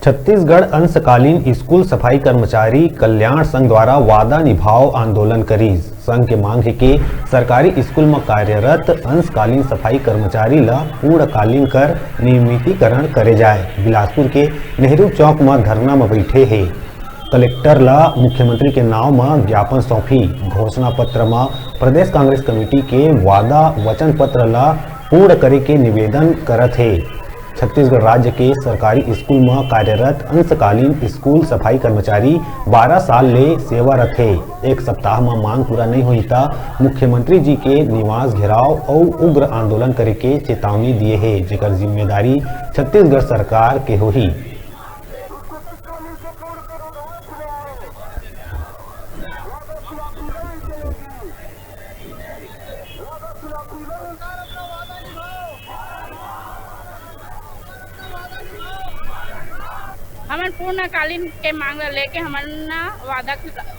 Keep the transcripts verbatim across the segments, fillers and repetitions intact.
छत्तीसगढ़ अंशकालीन स्कूल सफाई कर्मचारी कल्याण संघ द्वारा वादा निभाओ आंदोलन करिस। संघ के मांग हे कि सरकारी स्कूल म कार्यरत अंशकालीन सफाई कर्मचारी ल पूर्णकालीन कर नियमितीकरण करे जाए। बिलासपुर के नेहरू चौक म धरना म बैठे हे कलेक्टर ल मुख्यमंत्री के नांव म ज्ञापन सौंपी। घोषणा पत्र म प्रदेश कांग्रेस कमेटी के वादा वचन पत्र ल पूर्ण करे के निवेदन करत हे। छत्तीसगढ़ राज्य के सरकारी स्कूल म कार्यरत अंशकालीन स्कूल सफाई कर्मचारी बारह साल ले सेवारत हे। एक सप्ताह म मांग पूरा नइ होही त मुख्यमंत्री जी के निवास घेराव अउ उग्र आंदोलन करे के चेतावनी दिए हे, जेकर जिम्मेदारी छत्तीसगढ़ सरकार के होही। हमन पूर्णकालीन के मांग ला लेके हमन ना वादा,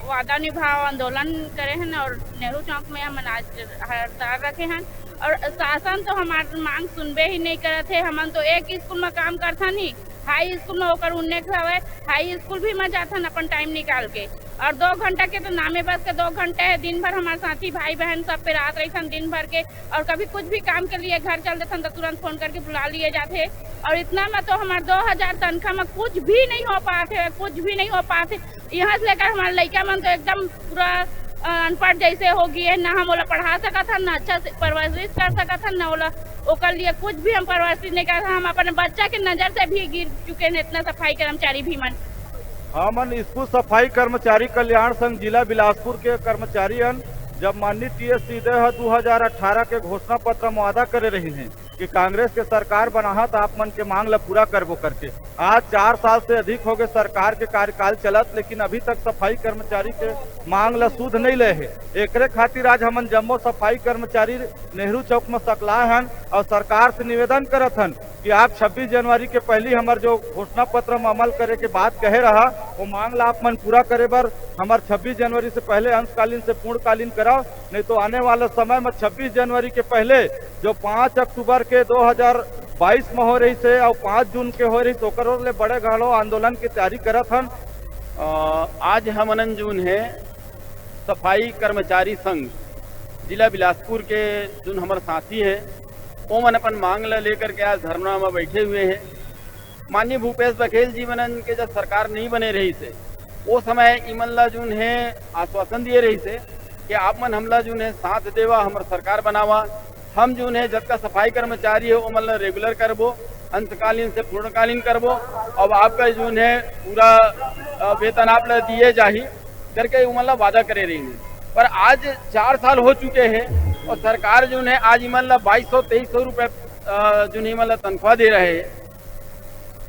वादा निभाव आंदोलन करे हन और नेहरू चौक में हमन आज हड़ताल रखे हन। और शासन तो हमार मांग सुनबे ही नहीं करत हे। हमन तो एक स्कूल में काम करथन ही, हाई स्कूल में ओकर उन्नेक हवय, हाई स्कूल भी में जाथन अपन टाइम निकाल के। और दो घंटा के तो नामे बस के दो घंटा है, दिन भर हमारे साथी भाई बहन सब पे रात रहिथन दिन भर के, और कभी कुछ भी काम के लिए घर चल देथन तो तुरंत फोन करके बुला लिए जाते। और इतना में तो हमारे दो हजार तनख्वाह में कुछ भी नहीं हो पाते, कुछ भी नहीं हो पाते। यहाँ से लेकर हमारे लइका मन तो एकदम पूरा अ, अनपढ़ जैसे हो गए है, ना हम ओला पढ़ा सकत हन, ना अच्छा से परवरिश कर सकत हन, ना ओला, ओकर लिए कुछ भी हम परवरिश नहीं करत हन। हम अपन बच्चा के नजर से भी गिर चुके हैं इतना सफाई कर्मचारी भी मन। हमन स्कूल सफाई कर्मचारी कल्याण संघ जिला बिलासपुर के कर्मचारी हन। जब माननीय टीएस सिंहदेव ह दू हजार अठारह के घोषणा पत्र म वादा करे रहिन हे कि कांग्रेस के सरकार बनाहत आप मन के मांग ल पूरा करबो करके, आज चार साल से अधिक हो गए सरकार के कार्यकाल चलत, लेकिन अभी तक सफाई कर्मचारी के मांग ल सुध नहीं ले हे। एकरे खातिर आज हमन जम्मो सफाई कर्मचारी नेहरू चौक म सकलाए हन और सरकार से निवेदन करत हन कि आप छब्बीस जनवरी के पहली हमर जो घोषणा पत्र म अमल करे के बात कहे रहा, वो मांग ला आप मन पूरा करे बर हमर छब्बीस जनवरी से पहले अंशकालीन से पूर्णकालीन कराओ, नहीं तो आने वाला समय में छब्बीस जनवरी के पहले जो पाँच अक्टूबर के दो हजार बाईस में हो रही से और पाँच जून के हो रही से ओकर ले बड़े घलो आंदोलन की तैयारी करत हन। अ, आज हमनन जून है सफाई कर्मचारी संघ जिला बिलासपुर के जून हमर साथी है, ओमन अपन मांग ला लेकर के आज धरना में बैठे हुए हैं। माननीय भूपेश बघेल जी मनन के जब सरकार नहीं बने रही से, वो समय इमन ला जून है आश्वासन दिए रही से कि आप मन हमला जून है साथ देवा, हमर सरकार बनावा, हम जून है जतका सफाई कर्मचारी है ओमन ला रेगुलर करबो, अंशकालीन से पूर्णकालीन करबो। अब आपका जून है पूरा अ, वेतन आप ला दिए जाही करके उमन ला वादा करे रही है। पर आज चार साल हो चुके हैं और सरकार जून है आज इमन ला बाईस सौ तेईस सौ रुपये अ, जून इमन ला तनख्वाह दे रहे हैं।